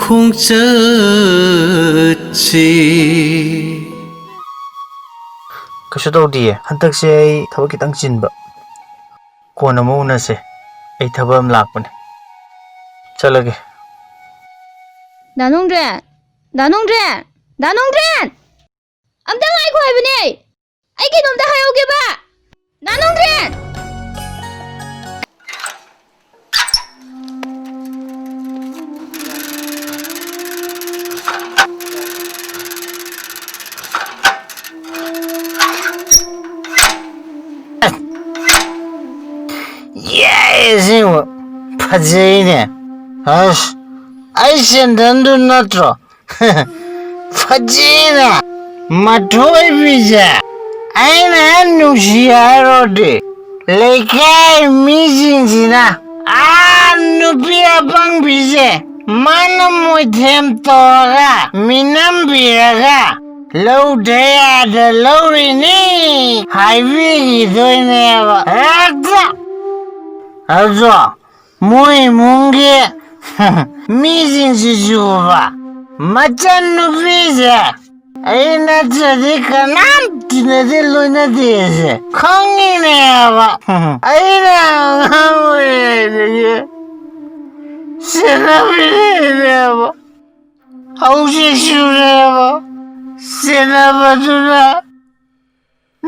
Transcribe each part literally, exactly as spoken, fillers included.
ꯈꯣꯡꯆꯠꯁꯤ꯫ ꯀꯩꯁꯨ ꯇꯧꯗꯤꯌꯦ, ꯍꯟꯗꯛꯁꯦ ꯑꯩ ꯊꯕꯛ ꯈꯤꯇꯪ ꯆꯤꯟꯕ꯫ ꯀꯣꯟꯅ ꯑꯃꯨꯛ ꯎꯅꯁꯦ꯫ ꯑꯩ ꯊꯕꯛ ꯑꯃ ꯂꯥꯛꯄꯅꯦ꯫ ꯆꯠꯂꯒꯦ꯫ ꯗꯥ ꯅꯣꯡꯗ꯭ꯔꯦꯟ! ꯗꯥ ꯅꯣꯡꯗ꯭ꯔꯦꯟ! ꯗꯥ ꯅꯣꯡꯗ꯭ꯔꯦꯟ! ꯑꯝꯇ ꯉꯥꯏꯈꯣ ꯍꯥꯏꯕꯅꯦ! ꯑꯩ ꯀꯩꯅꯣꯝꯇ ꯍꯥꯏꯍꯧꯒꯦꯕ! ꯗꯥ ꯅꯣꯡꯗ꯭ꯔꯦꯟ! ꯌꯥꯏ, ꯑꯁꯦꯡꯕ꯫ ꯐꯖꯩꯅꯦ꯫ ꯑꯁ, ꯑꯩ ꯁꯦꯟꯗꯟꯗꯨ ꯅꯠꯇ꯭ꯔꯣ? ꯐꯖꯩꯅꯦ꯫ ꯃꯊꯣꯏꯕꯤꯁꯦ ꯑꯩꯅ ꯅꯨꯡꯁꯤ ꯍꯥꯏꯔꯣꯗꯤ, ꯂꯩꯀꯥꯏ ꯃꯤꯁꯤꯡꯁꯤꯅ ꯑꯥ ꯅꯨꯄꯤ ꯑꯄꯪꯕꯤꯁꯦ ꯃꯥꯅ ꯃꯣꯏꯊꯦꯝ ꯇꯧꯔꯒ, ꯃꯤꯅꯝꯕꯤꯔꯒ, ꯂꯧꯗ ꯌꯥꯗ ꯂꯧꯔꯤꯅꯤ ꯍꯥꯏꯕꯤꯈꯤꯗꯣꯏꯅꯦꯕ꯫ ꯍꯦꯛꯇ! ꯑꯗꯣ ꯃꯣꯏ ꯏꯃꯨꯡꯒꯤ ꯃꯤꯁꯤꯡꯁꯤꯁꯨꯕ, ꯃꯆꯟꯅꯨꯄꯤꯁꯦ ꯑꯩ ꯅꯠꯇ꯭ꯔꯗꯤ ꯀꯅꯥꯝ ꯇꯤꯟꯅꯗꯦ, ꯂꯣꯏꯅꯗꯦꯁꯦ ꯈꯪꯉꯤꯅꯦꯕ꯫ ꯑꯩꯅ ꯑꯉꯥꯡ ꯑꯣꯏꯔꯤꯉꯩꯗꯒꯤ ꯁꯦꯟꯅꯕꯤꯔꯛꯏꯅꯦꯕ꯫ ꯍꯧꯖꯤꯛꯁꯨꯅꯦꯕ ꯁꯦꯟꯅꯕꯗꯨꯅ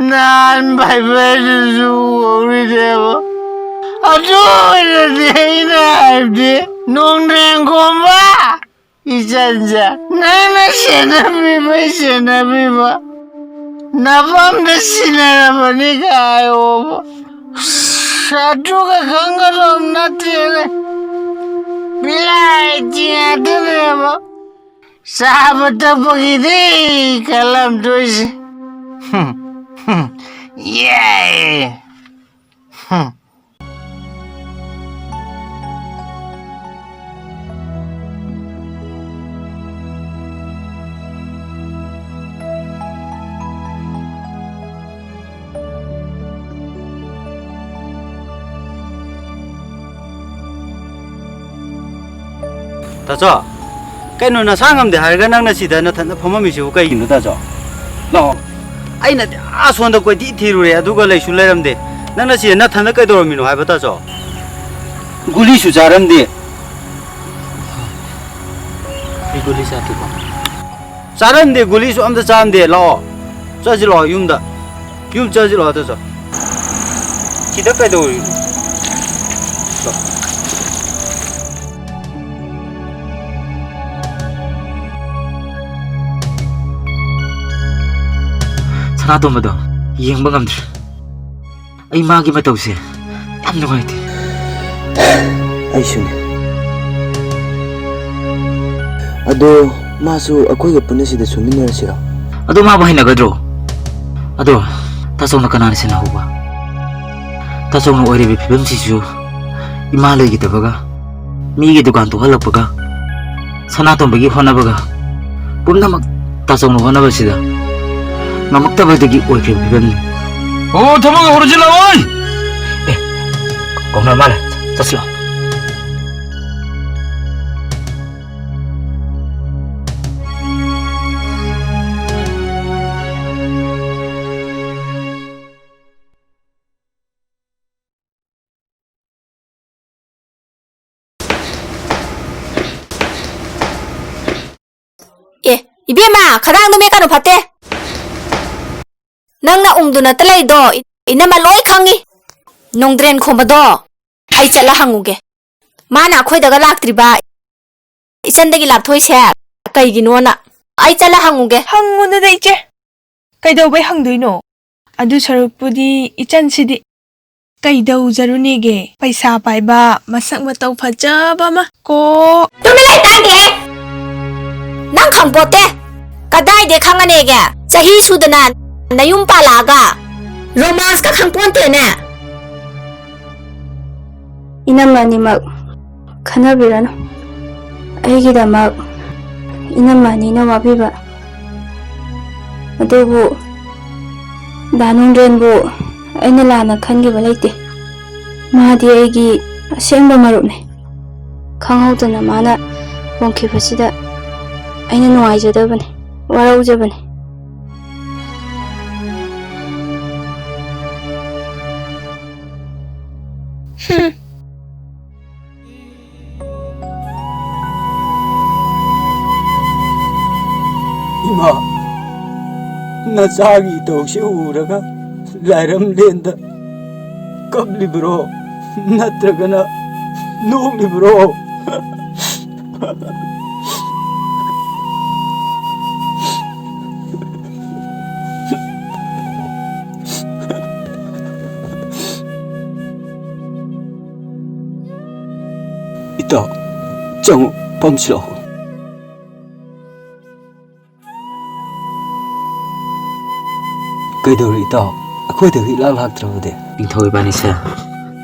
ꯅꯍꯥꯟ ꯚꯥꯏꯕꯔꯗꯨꯁꯨ ꯎꯍꯧꯔꯤꯅꯦꯕ꯫ ꯑꯗꯨ ꯑꯣꯏꯔꯗꯤ ꯑꯩꯅ ꯍꯥꯏꯕꯗꯤ, ꯅꯣꯡꯗ꯭ꯔꯦꯟꯒꯨꯝꯕ ꯏꯆꯟꯁꯦ ꯅꯪꯅ ꯁꯦꯟꯅꯕꯤꯕꯩ ꯁꯦꯟꯅꯕꯤꯕ, ꯅꯐꯝꯗ ꯁꯤꯟꯅꯔꯕꯅꯤ ꯀꯥꯏꯌꯣꯕ꯫ ꯑꯁ, ꯑꯗꯨꯒ ꯈꯪꯒꯗꯕ ꯅꯠꯇꯦꯅꯦ꯫ ꯕꯤꯂꯥꯏꯇꯤ ꯉꯥꯛꯇꯅꯦꯕ꯫ ꯆꯥꯕ ꯊꯛꯄꯒꯤꯗꯤ ꯈꯜꯂꯝꯗꯣꯏꯁꯦ꯫ ꯌꯥꯏ꯫ ꯇꯥꯆꯧ, ꯀꯩꯅꯣ, ꯅꯁꯥ ꯉꯝꯗꯦ ꯍꯥꯏꯔꯒ ꯅꯪꯅ ꯁꯤꯗ ꯅꯊꯟꯗ ꯐꯝꯃꯝꯃꯤꯁꯤꯕꯨ ꯀꯩꯒꯤꯅꯣ, ꯇꯥꯆꯧ? ꯂꯥꯛꯑꯣ꯫ ꯑꯩꯅꯗꯤ ꯑꯥ ꯁꯣꯝꯗ ꯀꯣꯏꯊꯤ ꯊꯤꯔꯨꯔꯦ, ꯑꯗꯨꯒ ꯂꯩꯁꯨ ꯂꯩꯔꯝꯗꯦ꯫ ꯅꯪꯅ ꯁꯤꯗ ꯅꯊꯟꯗ ꯀꯩꯗꯧꯔꯝꯃꯤꯅꯣ ꯍꯥꯏꯕ, ꯇꯥꯆꯧ? ꯒꯨꯂꯤꯁꯨ ꯆꯥꯔꯝꯗꯦ꯫ ꯑꯩ ꯒꯨꯂꯤ ꯆꯥꯗꯦꯀꯣ꯫ ꯆꯥꯔꯝꯗꯦ, ꯒꯨꯂꯤꯁꯨ ꯑꯝꯇ ꯆꯥꯔꯝꯗꯦ꯫ ꯂꯥꯛꯑꯣ, ꯆꯠꯁꯤ ꯂꯥꯛꯑꯣ ꯌꯨꯝꯗ꯫ ꯌꯨꯝ ꯆꯠꯁꯤ ꯂꯥꯛꯑꯣ, ꯇꯥꯆꯧ꯫ ꯁꯤꯗ ꯀꯩꯗꯧꯔꯤꯅꯣ? ꯂꯥꯛꯑꯣ꯫ ꯁꯅꯥꯇꯣꯝꯕꯗꯣ ꯌꯦꯡꯕ ꯉꯝꯗ꯭ꯔꯦ꯫ ꯑꯩ ꯃꯥꯒꯤ ꯃꯇꯧꯁꯦ ꯌꯥꯝ ꯅꯨꯡꯉꯥꯏꯇꯦ꯫ ꯑꯩꯁꯨꯅꯦ꯫ ꯑꯗꯣ ꯃꯥꯁꯨ ꯑꯩꯈꯣꯏꯒ ꯄꯨꯟꯅ ꯁꯤꯗ ꯁꯨꯃꯤꯟꯅꯔꯁꯤꯔꯣ? ꯑꯗꯣ ꯃꯥꯕꯨ ꯍꯩꯅꯒꯗ꯭ꯔꯣ? ꯑꯗꯣ ꯇꯥꯆꯧꯅ ꯀꯅꯥꯅ ꯁꯦꯟꯅꯍꯧꯕ? ꯇꯥꯆꯧꯅ ꯑꯣꯏꯔꯤꯕ ꯐꯤꯕꯝꯁꯤꯁꯨ ꯏꯃꯥ ꯂꯩꯈꯤꯗꯕꯒ, ꯃꯤꯒꯤ ꯗꯨꯀꯥꯟ ꯇꯣꯛꯍꯜꯂꯛꯄꯒ, ꯁꯅꯥꯇꯣꯝꯕꯒꯤ ꯍꯣꯠꯅꯕꯒ, ꯄꯨꯝꯅꯃꯛ ꯇꯥꯆꯧꯅ ꯍꯣꯠꯅꯕꯁꯤꯗ ꯉꯝꯃꯛꯇꯕꯗꯒꯤ ꯑꯣꯏꯈꯤꯕ ꯐꯤꯕꯝꯅꯤ꯫ ꯑꯣ, ꯊꯕꯛ ꯍꯧꯔꯁꯤ ꯂꯥꯛꯑꯣꯏ! ꯑꯦ, ꯀꯧꯅ ꯃꯥꯜꯂꯦ꯫ ꯆꯠꯁꯤ ꯂꯥꯛꯑꯣ꯫ ꯑꯦ, ꯏꯕꯦꯝꯃ, ꯈꯗꯥꯡꯗꯣ ꯃꯦꯠꯀꯅꯨ, ꯐꯠꯇꯦ꯫ ꯅꯪꯅ ꯎꯪꯗꯨꯅꯇ ꯂꯩꯗꯣ, ꯏ-, ꯏꯅꯝꯃ ꯂꯣꯏ ꯈꯪꯉꯤ꯫ ꯅꯣꯡꯗ꯭ꯔꯦꯟ ꯈꯣꯝꯕꯗꯣ ꯑꯩ ꯆꯠꯂ ꯍꯪꯉꯨꯒꯦ꯫ ꯃꯥꯅ ꯑꯩꯈꯣꯏꯗꯒ ꯂꯥꯛꯇ꯭ꯔꯤꯕ ꯏꯆꯟꯗꯒꯤ ꯂꯥꯞꯊꯣꯛꯏꯁꯦ ꯀꯩꯒꯤꯅꯣꯅ ꯑꯩ ꯆꯠꯂ ꯍꯪꯉꯨꯒꯦ꯫ ꯍꯪꯉꯨꯅꯨꯗ, ꯏꯆꯦ꯫ ꯀꯩꯗꯧꯕꯩ ꯍꯪꯗꯣꯏꯅꯣ? ꯑꯗꯨ ꯁꯔꯨꯛꯄꯨꯗꯤ ꯏꯆꯟꯁꯤꯗꯤ ꯀꯩꯗꯧꯖꯔꯨꯅꯦꯒꯦ? ꯄꯩꯁꯥ ꯄꯥꯏꯕ, ꯃꯁꯛ ꯃꯇꯧ ꯐꯖꯕ ꯑꯃ ꯀꯣ꯫ ꯇꯨꯃꯤꯟ ꯂꯩ, ꯇꯥꯗꯦ꯫ ꯅꯪ ꯈꯪꯄꯣꯠꯇꯦ꯫ ꯀꯗꯥꯏꯗꯩ ꯈꯪꯉꯅꯦꯒꯦ? ꯆꯍꯤ ꯁꯨꯗꯅ ꯅꯌꯨꯝ ꯄꯥꯜꯂꯛꯑꯒ ꯔꯣꯃꯥꯟꯁꯀ ꯈꯪꯄꯣꯟꯇꯦꯅꯦ꯫ ꯏꯅꯝꯃ ꯑꯅꯤꯃꯛ ꯈꯟꯅꯕꯤꯔꯅꯨ꯫ ꯑꯩꯒꯤꯗꯃꯛ ꯏꯅꯝꯃ ꯑꯅꯤꯅ ꯋꯥꯕꯤꯕ꯫ ꯑꯗꯨꯕꯨ ꯗꯥ ꯅꯣꯡꯗ꯭ꯔꯦꯟꯕꯨ ꯑꯩꯅ ꯂꯥꯟꯅ ꯈꯟꯈꯤꯕ ꯂꯩꯇꯦ꯫ ꯃꯥꯗꯤ ꯑꯩꯒꯤ ꯑꯁꯦꯡꯕ ꯃꯔꯨꯞꯅꯤ꯫ ꯈꯪꯍꯧꯗꯅ ꯃꯥꯅ ꯍꯣꯡꯈꯤꯕꯁꯤꯗ ꯑꯩꯅ ꯅꯨꯡꯉꯥꯏꯖꯗꯕꯅꯤ, ꯋꯥꯔꯧꯖꯕꯅꯤ꯫ ꯍꯨꯝ꯫ ꯏꯃꯥ, ꯅꯆꯥꯒꯤ ꯏꯇꯧꯁꯤ ꯎꯔꯒ ꯂꯥꯏꯔꯝꯂꯦꯟꯗ ꯀꯞꯂꯤꯕ꯭ꯔꯣ? ꯅꯠꯇ꯭ꯔꯒꯅ ꯅꯣꯛꯂꯤꯕ꯭ꯔꯣ? ꯏꯇꯥꯎ, ꯆꯪꯉꯨ, ꯐꯝꯁꯤ ꯂꯥꯛꯑꯣ꯫ ꯀꯩꯗꯧꯔꯦ ꯏꯇꯥꯎ? ꯑꯩꯈꯣꯏꯗꯒꯤ ꯏꯂꯥꯛ ꯂꯥꯛꯇ꯭ꯔꯕꯗꯤ? ꯅꯤꯡꯊꯧ ꯏꯕꯥꯅꯤꯁꯦ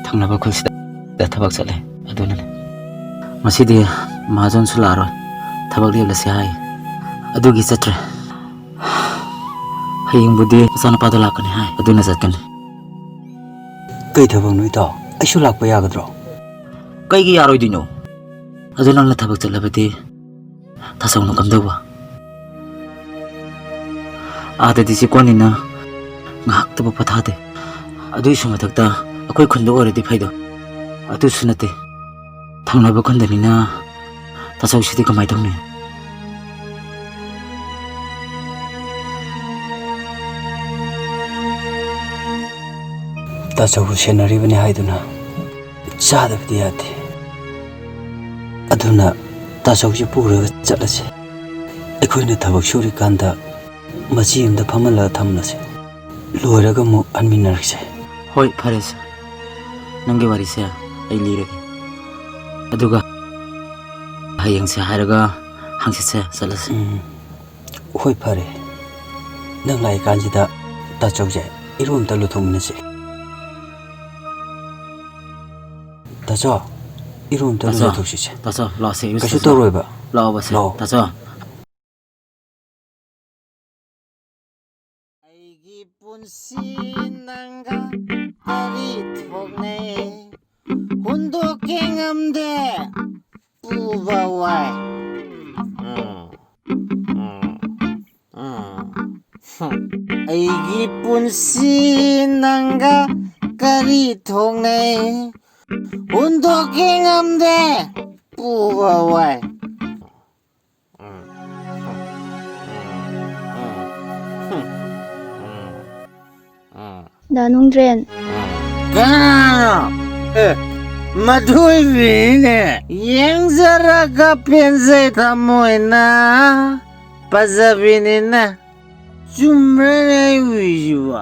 ꯊꯪꯅꯕ ꯈꯨꯜꯁꯤꯗ ꯊꯕꯛ ꯆꯠꯂꯦ, ꯑꯗꯨꯅꯅꯦ꯫ ꯉꯁꯤꯗꯤ ꯃꯍꯥꯖꯣꯟꯁꯨ ꯂꯥꯛꯑꯔꯣꯏ, ꯊꯕꯛ ꯂꯦꯞꯂꯁꯦ ꯍꯥꯏ, ꯑꯗꯨꯒꯤ ꯆꯠꯇ꯭ꯔꯦ꯫ ꯍꯌꯦꯡꯕꯨꯗꯤ ꯃꯆꯥꯅꯨꯄꯥꯗꯣ ꯂꯥꯛꯀꯅꯤ ꯍꯥꯏ, ꯑꯗꯨꯅ ꯆꯠꯀꯅꯤ꯫ ꯀꯩ ꯊꯕꯛꯅꯣ ꯏꯇꯥꯎ? ꯑꯩꯁꯨ ꯂꯥꯛꯄ ꯌꯥꯒꯗ꯭ꯔꯣ? ꯀꯩꯒꯤ ꯌꯥꯔꯣꯏꯗꯣꯏꯅꯣ? ꯑꯗꯨ ꯅꯪꯅ ꯊꯕꯛ ꯆꯠꯂꯕꯗꯤ ꯇꯥꯆꯧꯅ ꯀꯝꯗꯧꯕ? ꯑꯥꯗꯗꯤ ꯆꯦꯀꯣꯟꯅꯤꯅ ꯉꯥꯏꯍꯥꯛꯇꯕꯨ ꯄꯣꯊꯥꯗꯦ꯫ ꯑꯗꯨꯒꯤꯁꯨ ꯃꯊꯛꯇ ꯑꯩꯈꯣꯏ ꯈꯨꯟꯗ ꯑꯣꯏꯔꯗꯤ ꯐꯩꯗꯣ, ꯑꯗꯨꯁꯨ ꯅꯠꯇꯦ꯫ ꯊꯪꯅꯕ ꯈꯨꯟꯗꯅꯤꯅ ꯇꯥꯆꯧꯁꯤꯗꯤ ꯀꯃꯥꯏ ꯇꯧꯅꯤ? ꯇꯥꯆꯧꯕꯨ ꯁꯦꯟꯅꯔꯤꯕꯅꯤ ꯍꯥꯏꯗꯨꯅ ꯆꯥꯗꯕꯗꯤ ꯌꯥꯗꯦ꯫ ꯑꯗꯨꯅ ꯇꯥꯆꯧꯁꯤ ꯄꯨꯔꯒ ꯆꯠꯂꯁꯤ꯫ ꯑꯩꯈꯣꯏꯅ ꯊꯕꯛ ꯁꯨꯔꯤꯀꯥꯟꯗ ꯃꯆꯤ ꯑꯃꯗ ꯐꯝꯍꯜꯂꯒ ꯊꯝꯂꯁꯤ꯫ ꯂꯣꯏꯔꯒ ꯑꯃꯨꯛ ꯍꯟꯃꯤꯟꯅꯔꯁꯦ꯫ ꯍꯣꯏ, ꯐꯔꯦꯁꯦ꯫ ꯅꯪꯒꯤ ꯋꯥꯔꯤꯁꯦ ꯑꯩ ꯂꯤꯔꯒꯦ꯫ ꯑꯗꯨꯒ ꯍꯌꯦꯡꯁꯦ ꯍꯥꯏꯔꯒ ꯍꯪꯆꯤꯠꯁꯦ ꯆꯠꯂꯁꯦ꯫ ꯎꯝ, ꯍꯣꯏ, ꯐꯔꯦ꯫ ꯅꯪ ꯂꯥꯛꯏꯀꯥꯟꯁꯤꯗ ꯇꯥꯆꯧꯁꯦ ꯏꯔꯨ ꯑꯝꯇ ꯂꯨꯊꯣꯛꯃꯤꯟꯅꯁꯦ꯫ ꯇꯥꯆꯧ, ꯏꯔꯨ ꯑꯝꯇ ꯇꯥꯆꯧ, ꯂꯨꯖꯊꯣꯛꯁꯤꯁꯦ꯫ ꯇꯥꯆꯧ, ꯂꯥꯛꯑꯣꯁꯦ, ꯏꯔꯨ ꯀꯩꯁꯨ ꯆꯠꯁꯦ꯫ ꯇꯧꯔꯣꯏꯕ꯫ ꯂꯥꯛꯑꯣꯕꯁꯦ, ꯂꯥꯛꯑꯣ꯫ ꯇꯥꯆꯧ꯫ ꯑꯩꯒꯤ ꯄꯨꯟꯁꯤ ꯅꯪꯒ ꯀꯔꯤ ꯊꯣꯛꯅꯩ? ꯍꯨꯟꯗꯣꯛꯀꯦ ꯉꯝꯗꯦ, ꯄꯨꯕ ꯋꯥꯏ꯫ ꯎꯝ꯫ ꯄꯨꯟꯁꯤ ꯅꯪꯒ ꯀꯔꯤ ꯊꯣꯛꯅꯩ? ꯍꯨꯟꯗꯣꯛꯀꯦ ꯉꯝꯗꯦ ꯄꯨꯕ ꯋꯥꯏ꯫ ꯗꯥ ꯅꯣꯡꯗ꯭ꯔꯦꯟ꯫ ꯀꯅꯥꯅꯣ? ꯑꯦ, ꯃꯗꯨ ꯑꯣꯏꯕꯤꯅꯦ꯫ ꯌꯦꯡꯖꯔꯒ ꯄꯦꯟꯖꯩ ꯊꯃꯣꯏꯅ꯫ ꯐꯖꯕꯤꯅꯤꯅ꯫ ꯆꯨꯝꯕ꯭ꯔꯅꯦ ꯑꯩ ꯎꯔꯤꯁꯤꯕꯣ?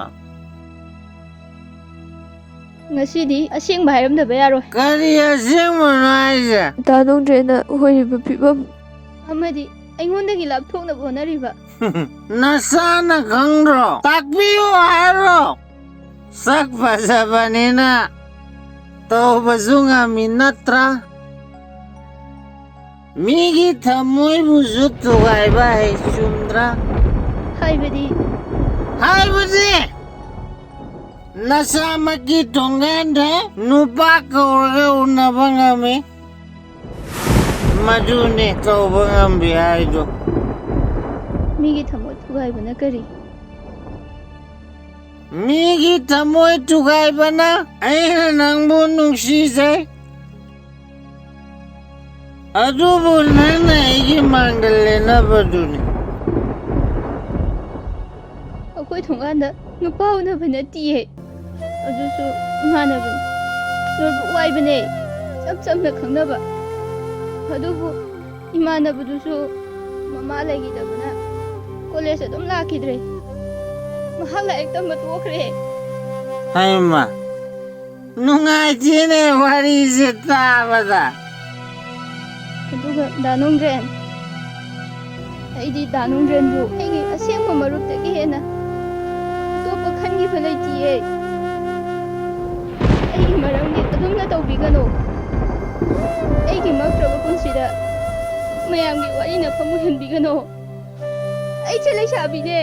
ꯉꯁꯤꯗꯤ ꯑꯁꯦꯡꯕ ꯍꯥꯏꯔꯝꯗꯕ ꯌꯥꯔꯣꯏ꯫ ꯀꯔꯤ ꯑꯁꯦꯡꯕꯅꯣ ꯍꯥꯏꯁꯦ? ꯗꯥ ꯅꯣꯡꯗ꯭ꯔꯦꯟꯅ ꯑꯣꯏꯔꯤꯕ ꯐꯤꯕꯝ ꯑꯃꯗꯤ ꯑꯩꯉꯣꯟꯗꯒꯤ ꯂꯥꯞꯊꯣꯛꯅꯕ ꯍꯣꯠꯅꯔꯤꯕ꯫ ꯅꯁꯥꯅ ꯈꯪꯗ꯭ꯔꯣ? ꯇꯥꯛꯄꯤꯌꯨ ꯍꯥꯏꯔꯣ? ꯁꯛ ꯐꯖꯕꯅꯤꯅ ꯇꯧꯕꯁꯨ ꯉꯝꯃꯤ ꯅꯠꯇ꯭ꯔꯥ? ꯃꯤꯒꯤ ꯊꯃꯣꯏꯕꯨꯁꯨ ꯊꯨꯒꯥꯏꯕ ꯍꯩ, ꯆꯨꯝꯗ꯭ꯔꯥ? ꯍꯥꯏꯕꯗꯤ? ꯍꯥꯏꯕꯗꯤ ꯅꯁꯥꯃꯛꯀꯤ ꯊꯣꯡꯒꯥꯟꯗ ꯅꯨꯄꯥ ꯀꯧꯔꯒ ꯎꯅꯕ ꯉꯝꯃꯤ꯫ ꯃꯗꯨꯅꯤ ꯇꯧꯕ ꯉꯝꯕꯤ ꯍꯥꯏꯗꯣ꯫ ꯃꯤꯒꯤ ꯊꯃꯣꯏ ꯊꯨꯒꯥꯏꯕꯅ ꯀꯔꯤ? ꯃꯤꯒꯤ ꯊꯃꯣꯏ ꯊꯨꯒꯥꯏꯕꯅ ꯑꯩꯅ ꯅꯪꯕꯨ ꯅꯨꯡꯁꯤꯖꯩ, ꯑꯗꯨꯕꯨ ꯅꯪꯅ ꯑꯩꯒꯤ ꯃꯥꯡꯗ ꯂꯦꯟꯅꯕꯗꯨꯅꯤ꯫ ꯑꯩꯈꯣꯏ ꯊꯣꯡꯒꯥꯟꯗ ꯅꯨꯄꯥ ꯎꯅꯕ ꯅꯠꯇꯤꯌꯦ, ꯑꯗꯨꯁꯨ ꯏꯃꯥꯟꯅꯕꯅꯤ꯫ ꯅꯣꯠꯕꯨꯛ ꯋꯥꯏꯕꯅꯦ, ꯏꯆꯝ ꯆꯝꯅ ꯈꯪꯅꯕ꯫ ꯑꯗꯨꯕꯨ ꯏꯃꯥꯟꯅꯕꯗꯨꯁꯨ ꯃꯃꯥ ꯂꯩꯈꯤꯗꯕꯅ ꯀꯣꯂꯦꯖ ꯑꯗꯨꯝ ꯂꯥꯛꯈꯤꯗ꯭ꯔꯦ꯫ ꯃꯍꯥꯛ ꯂꯥꯏꯔꯤꯛ ꯇꯝꯕ ꯇꯣꯛꯈ꯭ꯔꯦ꯫ ꯍꯩꯃ, ꯅꯨꯡꯉꯥꯏꯇꯦꯅꯦ ꯋꯥꯔꯤꯁꯦ ꯇꯥꯕꯗ꯫ ꯑꯗꯨꯒ ꯗꯥ ꯅꯣꯡꯗ꯭ꯔꯦꯟ, ꯑꯩꯗꯤ ꯗꯥ ꯅꯣꯡꯗ꯭ꯔꯦꯟꯕꯨ ꯑꯩꯒꯤ ꯑꯁꯦꯡꯕ ꯃꯔꯨꯞꯇꯒꯤ ꯍꯦꯟꯅ ꯑꯇꯣꯞꯄ ꯈꯟꯈꯤꯕ ꯂꯩꯇꯤꯌꯦ꯫ ꯑꯩꯒꯤ ꯃꯔꯝꯒꯤ ꯑꯗꯨꯝꯅ ꯇꯧꯕꯤꯒꯅꯨ꯫ ꯑꯩꯒꯤ ꯃꯛꯇ꯭ꯔꯕ ꯄꯨꯟꯁꯤꯗ ꯃꯌꯥꯝꯒꯤ ꯋꯥꯔꯤꯅ ꯐꯝꯃꯨꯍꯟꯕꯤꯒꯅꯨ꯫ ꯑꯩꯁꯦ ꯂꯩꯁꯥꯕꯤꯅꯦ꯫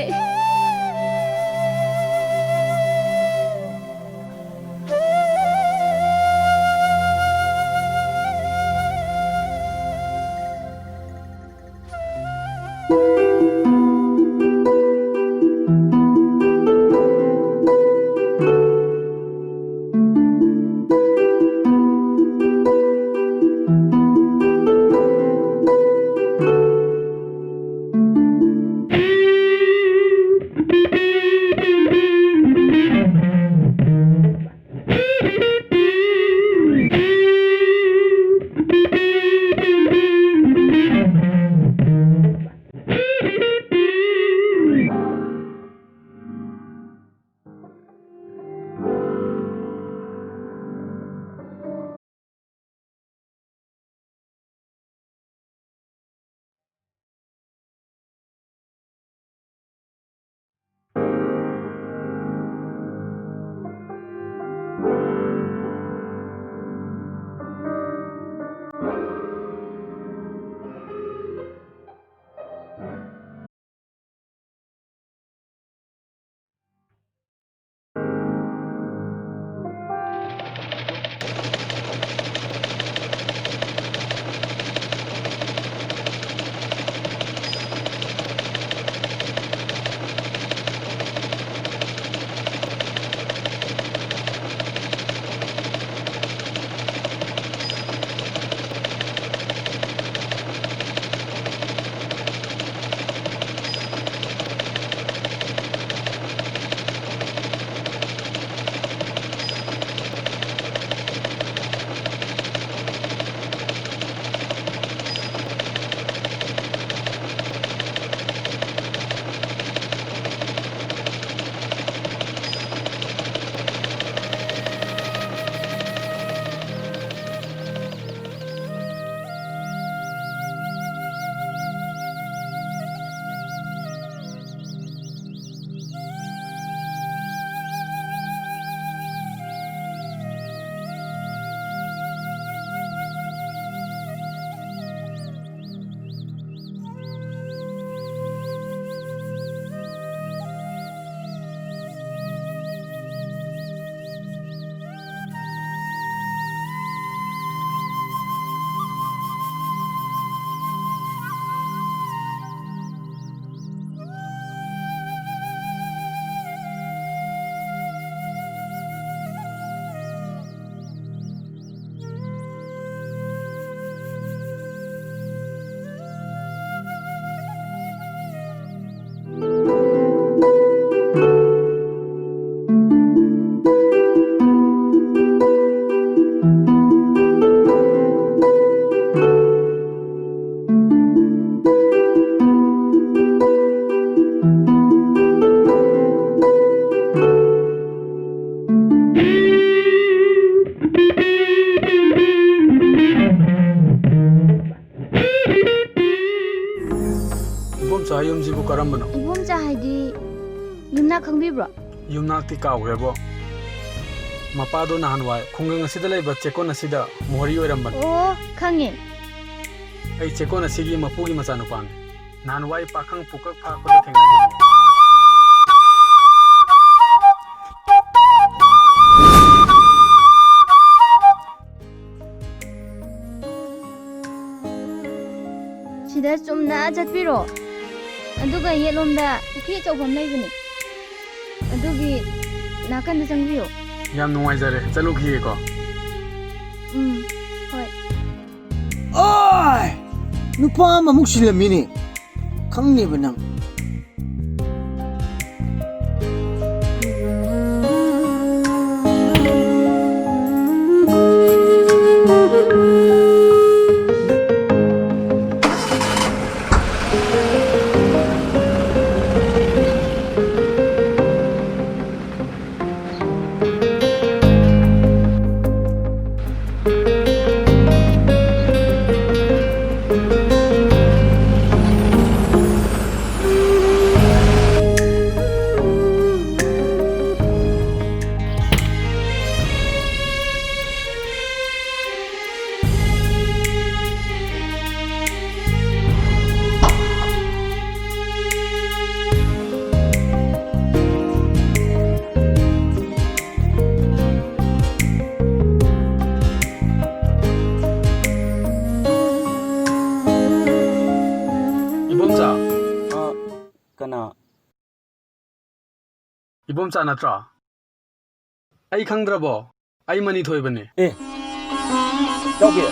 ꯏꯕꯣꯝꯆꯥ ꯌꯨꯝꯁꯤꯕꯨ ꯀꯔꯝꯕꯅꯣ? ꯏꯕꯣꯝꯆꯥ ꯍꯥꯏꯗꯤ ꯌꯨꯝꯅꯥꯛ ꯈꯪꯕꯤꯕ꯭ꯔꯣ? ꯌꯨꯝꯅꯥꯛꯇꯤ ꯀꯥꯎꯈ꯭ꯔꯦꯕꯣ꯫ ꯃꯄꯥꯗꯣ ꯅꯍꯥꯟꯋꯥꯏ ꯈꯨꯡꯒꯪ ꯑꯁꯤꯗ ꯂꯩꯕ ꯆꯦꯛꯀꯣꯟ ꯑꯁꯤꯗ ꯃꯣꯍꯣꯔꯤ ꯑꯣꯏꯔꯝꯕꯅꯤ꯫ ꯑꯣ, ꯈꯪꯉꯦ꯫ ꯑꯩ ꯆꯦꯛꯀꯣꯟ ꯑꯁꯤꯒꯤ ꯃꯄꯨꯒꯤ ꯃꯆꯥꯅꯨꯄꯥꯅꯤ꯫ ꯅꯍꯥꯟꯋꯥꯏ ꯄꯥꯈꯪ ꯄꯨꯀꯛ ꯐꯥꯔꯛꯄꯗ ꯊꯦꯡꯅꯈꯤꯕꯅꯤ꯫ ꯁꯤꯗ ꯆꯨꯝꯅ ꯆꯠꯄꯤꯔꯣ, ꯑꯗꯨꯒ ꯌꯦꯠꯂꯣꯝꯗ ꯄꯨꯈ꯭ꯔꯤ ꯑꯆꯧꯕ ꯑꯃ ꯂꯩꯕꯅꯦ, ꯑꯗꯨꯒꯤ ꯅꯥꯀꯟꯗ ꯆꯪꯕꯤꯌꯣ꯫ ꯌꯥꯝ ꯅꯨꯡꯉꯥꯏꯖꯔꯦ, ꯆꯠꯂꯨꯈꯤꯒꯦꯀꯣ꯫ ꯎꯝ, ꯍꯣꯏ꯫ ꯑꯣꯏ! ꯅꯨꯄꯥ ꯑꯃꯃꯨꯛ ꯁꯤꯜꯂꯝꯃꯤꯅꯦ꯫ ꯈꯪꯅꯦꯕ ꯅꯪ꯫ ꯏꯕꯣꯝꯆꯥ꯫ ꯑ, ꯀꯅꯥ? ꯏꯕꯣꯝꯆꯥ ꯅꯠꯇ꯭ꯔꯣ? ꯑꯩ ꯈꯪꯗ꯭ꯔꯕꯣ? ꯑꯩ ꯃꯅꯤ ꯊꯣꯏꯕꯅꯦ꯫ ꯑꯦ, ꯏꯇꯥꯎꯕꯤ,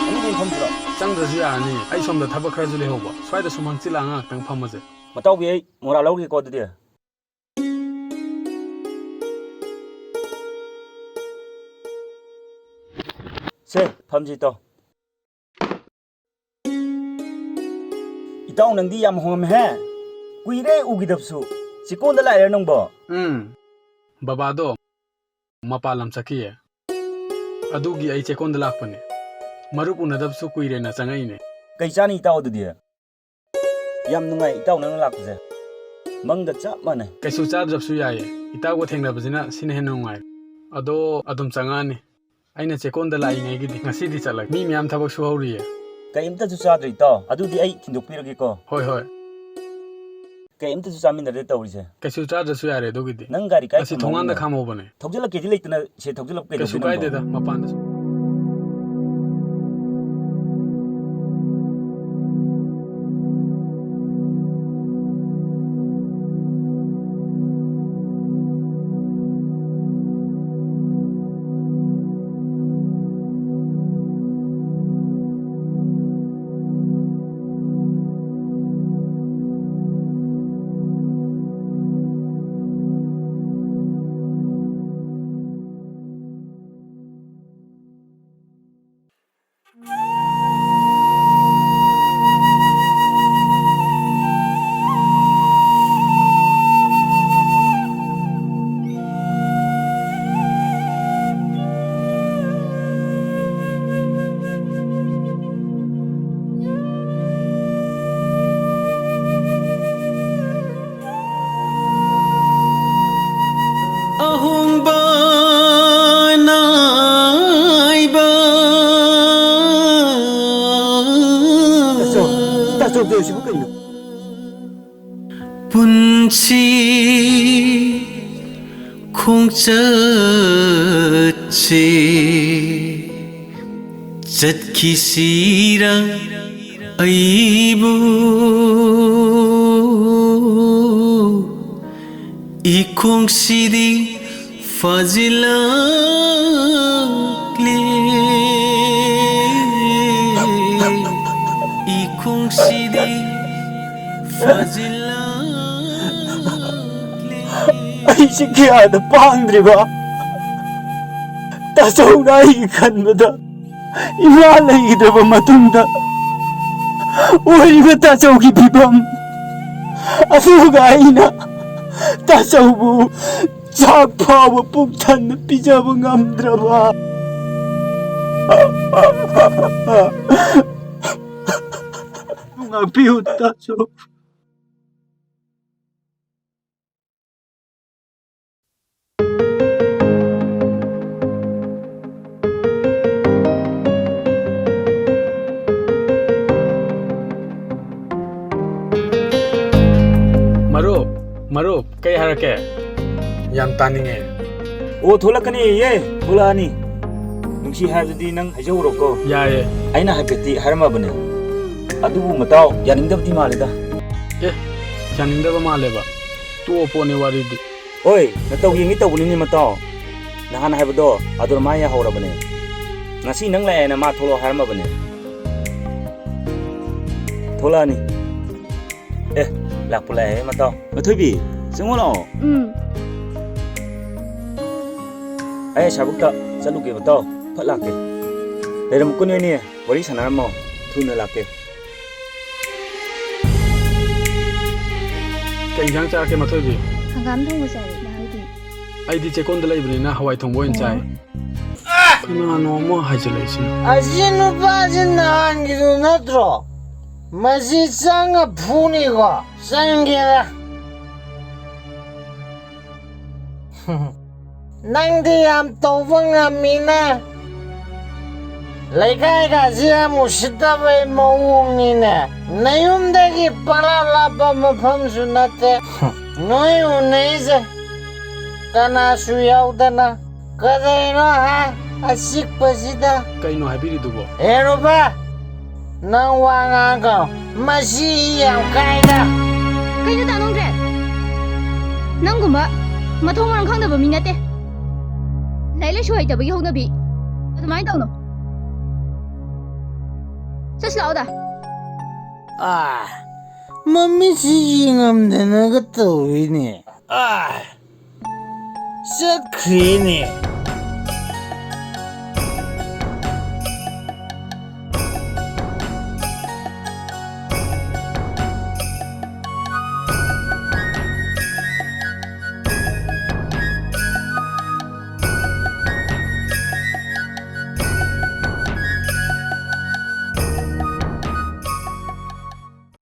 ꯑꯅꯤꯗꯤ ꯐꯝꯁꯤꯔꯣ? ꯆꯪꯗ꯭ꯔꯁꯨ ꯌꯥꯔꯅꯤ, ꯑꯩ ꯁꯣꯝꯗ ꯊꯕꯛ ꯈꯔꯁꯨ ꯂꯩꯍꯧꯕ꯫ ꯁ꯭ꯋꯥꯏꯗ ꯁꯨꯝ ꯍꯪꯆꯤꯠ ꯂꯥꯡ ꯉꯥꯏꯍꯥꯛꯇꯪ ꯐꯝꯃꯁꯦ꯫ ꯃꯇꯥꯎꯕꯤ, ꯑꯩ ꯃꯣꯔꯥ ꯂꯧꯔꯒꯦꯀꯣ ꯑꯗꯨꯗꯤ꯫ ꯁꯦ, ꯐꯝꯁꯤ ꯏꯇꯥꯎ꯫ ꯏꯇꯥꯎ, ꯅꯪꯗꯤ ꯌꯥꯝ ꯍꯣꯡꯉꯝꯃꯦꯍꯦ꯫ ꯀꯨꯏꯔꯦ ꯎꯈꯤꯗꯕꯁꯨ꯫ ꯆꯤꯀꯣꯟꯗ ꯂꯥꯛꯏꯔꯥ ꯅꯪꯕꯣ? ꯎꯝ, ꯕꯕꯥꯗꯣ ꯃꯄꯥꯟ ꯂꯝ ꯆꯠꯈꯤꯌꯦ꯫ ꯑꯗꯨꯒꯤ ꯑꯩ ꯆꯦꯛꯀꯣꯟꯗ ꯂꯥꯛꯄꯅꯦ꯫ ꯃꯔꯨꯞ ꯎꯅꯗꯕꯁꯨ ꯀꯨꯏꯔꯦꯅ ꯆꯪꯉꯛꯏꯅꯦ꯫ ꯀꯩ ꯆꯥꯅꯤ ꯏꯇꯥꯎ ꯑꯗꯨꯗꯤ? ꯌꯥꯝ ꯅꯨꯡꯉꯥꯏ ꯏꯇꯥꯎ ꯅꯪꯅ ꯂꯥꯛꯄꯁꯦ꯫ ꯃꯪꯗ ꯆꯞ ꯃꯥꯟꯅꯩ꯫ ꯀꯩꯁꯨ ꯆꯥꯗ꯭ꯔꯕꯁꯨ ꯌꯥꯏꯌꯦ꯫ ꯏꯇꯥꯎꯒ ꯊꯦꯡꯅꯕꯁꯤꯅ ꯁꯤꯅ ꯍꯦꯟꯅ ꯅꯨꯡꯉꯥꯏ꯫ ꯑꯗꯣ ꯑꯗꯨꯝ ꯆꯪꯉꯛꯑꯅꯤ꯫ ꯑꯩꯅ ꯆꯦꯛꯀꯣꯟꯗ ꯂꯥꯛꯏꯉꯩꯒꯤꯗꯤ ꯉꯁꯤꯗꯤ ꯆꯠꯂꯒꯦ꯫ ꯃꯤ ꯃꯌꯥꯝ ꯊꯕꯛ ꯁꯨꯍꯧꯔꯤꯌꯦ꯫ ꯀꯩꯝꯇꯁꯨ ꯆꯥꯗ꯭ꯔꯤ ꯏꯇꯥꯎ꯫ ꯑꯗꯨꯗꯤ ꯑꯩ ꯊꯤꯟꯗꯣꯛꯄꯤꯔꯒꯦꯀꯣ꯫ ꯍꯣꯏ, ꯍꯣꯏ꯫ ꯀꯩꯝꯇꯁꯨ ꯆꯥꯃꯤꯟꯅꯗꯦ ꯇꯧꯔꯤꯁꯦ꯫ ꯀꯩꯁꯨ ꯆꯥꯗ꯭ꯔꯁꯨ ꯌꯥꯔꯦ ꯑꯗꯨꯒꯤꯗꯤ꯫ ꯅꯪ ꯒꯥꯔꯤ ꯀꯥꯏ ꯉꯁꯤ ꯊꯣꯡꯉꯝꯃꯣ ꯊꯣꯡꯒꯥꯟꯗ ꯅꯪ? ꯈꯥꯝꯍꯧꯕꯅꯦ꯫ ꯊꯧꯖꯤꯜꯂꯛꯀꯦꯗꯤ ꯂꯩꯇꯅ ꯁꯦ ꯊꯧꯖꯤꯜꯂꯛꯄ ꯀꯩꯁꯨ ꯀꯩꯗꯧꯗꯣꯏꯅꯣ? ꯀꯥꯏꯗꯦꯗ, ꯃꯄꯥꯟꯗꯁꯨ꯫ ꯑꯍꯣꯡꯕ ꯅꯥꯏꯕ꯫ ꯇꯥꯆꯧ, ꯇꯥꯆꯧ ꯇꯧꯔꯤꯁꯤꯕꯨ ꯀꯩꯅꯣ? ꯄꯨꯟꯁꯤ ꯈꯣꯡꯆꯠꯁꯦ ꯆꯠꯈꯤꯁꯤꯔ ꯑꯩꯕꯨ ꯏꯈꯣꯡꯁꯤꯗꯤ ꯐꯥꯖꯤꯜꯂꯛꯂꯦ, ꯏꯈꯣꯡꯁꯤꯗꯤ ꯐꯥꯖꯤꯜꯂꯛꯂꯦ꯫ ꯑꯩꯁꯦ ꯀꯌꯥꯗ ꯄꯥꯡꯗ꯭ꯔꯤꯕ꯫ ꯇꯥꯆꯧꯅ ꯑꯩꯒꯤ ꯈꯟꯕꯗ ꯏꯃꯥ ꯂꯩꯈꯤꯗ꯭ꯔꯕ ꯃꯇꯨꯡꯗ ꯑꯣꯏꯔꯤꯕ ꯇꯥꯆꯧꯒꯤ ꯐꯤꯕꯝ, ꯑꯗꯨꯒ ꯑꯩꯅ ꯇꯥꯆꯧꯕꯨ ꯆꯥꯛ ꯐꯥꯎꯕ ꯄꯨꯛ ꯊꯟꯅ ꯄꯤꯖꯕ ꯉꯝꯗ꯭ꯔꯕ꯫ ꯉꯥꯛꯄꯤꯌꯨ ꯇꯥꯆꯧ꯫ ꯃꯔꯨꯞ, ꯃꯔꯨꯞ, ꯀꯩ ꯍꯥꯏꯔꯛꯀꯦ? ꯌꯥꯝ ꯇꯥꯅꯤꯡꯉꯦ꯫ ꯑꯣ, ꯊꯣꯛꯂꯛꯀꯅꯤꯌꯦ, ꯊꯣꯛꯂꯛꯑꯅꯤ꯫ ꯅꯨꯡꯁꯤ ꯍꯥꯏꯕꯗꯨꯗꯤ ꯅꯪ ꯍꯥꯏꯖꯍꯧꯔꯣꯀꯣ꯫ ꯌꯥꯏꯌꯦ꯫ ꯑꯩꯅ ꯍꯥꯏꯐꯦꯠꯇꯤ ꯍꯥꯏꯔꯝꯃꯕꯅꯦ꯫ ꯑꯗꯨꯕꯨ ꯃꯇꯥꯎ, ꯌꯥꯅꯤꯡꯗꯕꯗꯤ ꯃꯥꯜꯂꯦꯗ꯫ ꯑꯦ, ꯌꯥꯅꯤꯡꯗꯕ ꯃꯥꯜꯂꯦꯕ? ꯇꯣꯛꯑꯣ ꯄꯣꯠꯅꯤ ꯋꯥꯔꯤꯗꯤ꯫ ꯍꯣꯏ, ꯅꯇꯧ ꯌꯦꯡꯒꯦ ꯇꯧꯕꯅꯤꯅꯦ ꯃꯇꯥꯎ꯫ ꯅꯍꯥꯟ ꯍꯥꯏꯕꯗꯣ ꯑꯗꯨꯃꯥꯏꯅ ꯍꯧꯔꯕꯅꯦ꯫ ꯉꯁꯤ ꯅꯪ ꯂꯥꯛꯑꯦꯅ ꯃꯥ ꯊꯣꯛꯂꯛꯑꯣ ꯍꯥꯏꯔꯝꯃꯕꯅꯦ꯫ ꯊꯣꯛꯂꯛꯑꯅꯤ꯫ ꯑꯦ, ꯂꯥꯛꯄꯨ ꯂꯥꯛꯑꯦ ꯃꯇꯥꯎ꯫ ꯃꯊꯣꯏꯕꯤ, ꯆꯪꯉꯣ ꯂꯥꯛꯑꯣ꯫ ꯎꯝ꯫ ꯑꯩ ꯑꯁꯥꯕꯨꯛꯇ ꯆꯠꯂꯨꯒꯦ ꯃꯇꯥꯎ, ꯐꯠ ꯂꯥꯛꯀꯦ꯫ ꯂꯩꯔꯝꯃꯨꯀꯣ ꯅꯣꯏꯅꯤ, ꯋꯥꯔꯤ ꯁꯥꯟꯅꯔꯝꯃꯣ, ꯊꯨꯅ ꯂꯥꯛꯀꯦ꯫ ꯀꯩ ꯏꯟꯖꯥꯡ ꯆꯥꯔꯛꯀꯦ ꯃꯊꯣꯏꯕꯤ? ꯍꯪꯒꯥꯝ ꯊꯣꯡꯕ ꯆꯥꯔꯦ, ꯅꯍꯥꯟꯗꯤ꯫ ꯑꯩꯗꯤ ꯆꯦꯛꯀꯣꯟꯗ ꯂꯩꯕꯅꯤꯅ ꯍꯋꯥꯏ ꯊꯣꯡꯕ ꯑꯣꯏꯅ ꯆꯥꯏ꯫ ꯑꯣ꯫ ꯀꯅꯥꯅꯣ ꯑꯃ ꯍꯥꯏꯖꯤꯜꯂꯛꯏꯁꯤꯅ? ꯑꯁꯤ ꯅꯨꯄꯥꯁꯤ ꯅꯍꯥꯟꯒꯤꯗꯨ ꯅꯠꯇ꯭ꯔꯣ? ꯃꯁꯤ ꯆꯪꯉ ꯐꯨꯅꯤꯀꯣ꯫ ꯆꯪꯒꯦꯔꯥ? ꯅꯪꯗꯤ ꯌꯥꯝ ꯇꯧꯕ ꯉꯝꯃꯤꯅ꯫ ꯂꯩꯀꯥꯏꯒꯁꯤ ꯌꯥꯝ ꯎꯁꯤꯠꯇꯕꯩ ꯃꯑꯣꯡꯅꯤꯅꯦ꯫ ꯅꯌꯨꯝꯗꯒꯤ ꯄꯔꯥ ꯂꯥꯞꯄ ꯃꯐꯝꯁꯨ ꯅꯠꯇꯦ꯫ ꯅꯣꯏ ꯎꯅꯩꯁꯦ ꯀꯅꯥꯁꯨ ꯌꯥꯎꯗꯅ꯫ ꯀꯗꯩꯅꯣ ꯍꯥ? ꯑꯆꯤꯛꯄꯁꯤꯗ꯫ ꯀꯩꯅꯣ ꯍꯥꯏꯕꯤꯔꯤꯗꯨꯕꯣ? ꯍꯦꯔꯣꯕ, ꯅꯪ ꯋꯥ ꯉꯥꯡꯒꯅꯨ꯫ ꯃꯁꯤ ꯌꯥꯝ ꯀꯥꯏꯗ꯫ ꯀꯩꯅꯣ ꯇꯥꯅꯤꯡꯗ꯭ꯔꯦ? ꯅꯪꯒꯨꯝꯕ ꯃꯊꯣꯡ ꯃꯔꯝ ꯈꯪꯗꯕ ꯃꯤ ꯅꯠꯇꯦ꯫ ꯂꯥꯏꯔꯤꯛ ꯂꯥꯏꯁꯨ ꯍꯩꯇꯕꯒꯤ ꯍꯧꯅꯕꯤ꯫ ꯑꯗꯨꯃꯥꯏꯅ ꯇꯧꯅꯨ꯫ ꯆꯠꯁꯤ ꯂꯥꯛꯑꯣꯗ꯫ ꯑꯥ, ꯃꯃꯤꯠꯁꯤ ꯌꯦꯡꯉꯝꯗꯅꯒ ꯇꯧꯏꯅꯦ꯫ ꯑꯥ꯫ ꯆꯠꯈ꯭ꯔꯦꯅꯦ꯫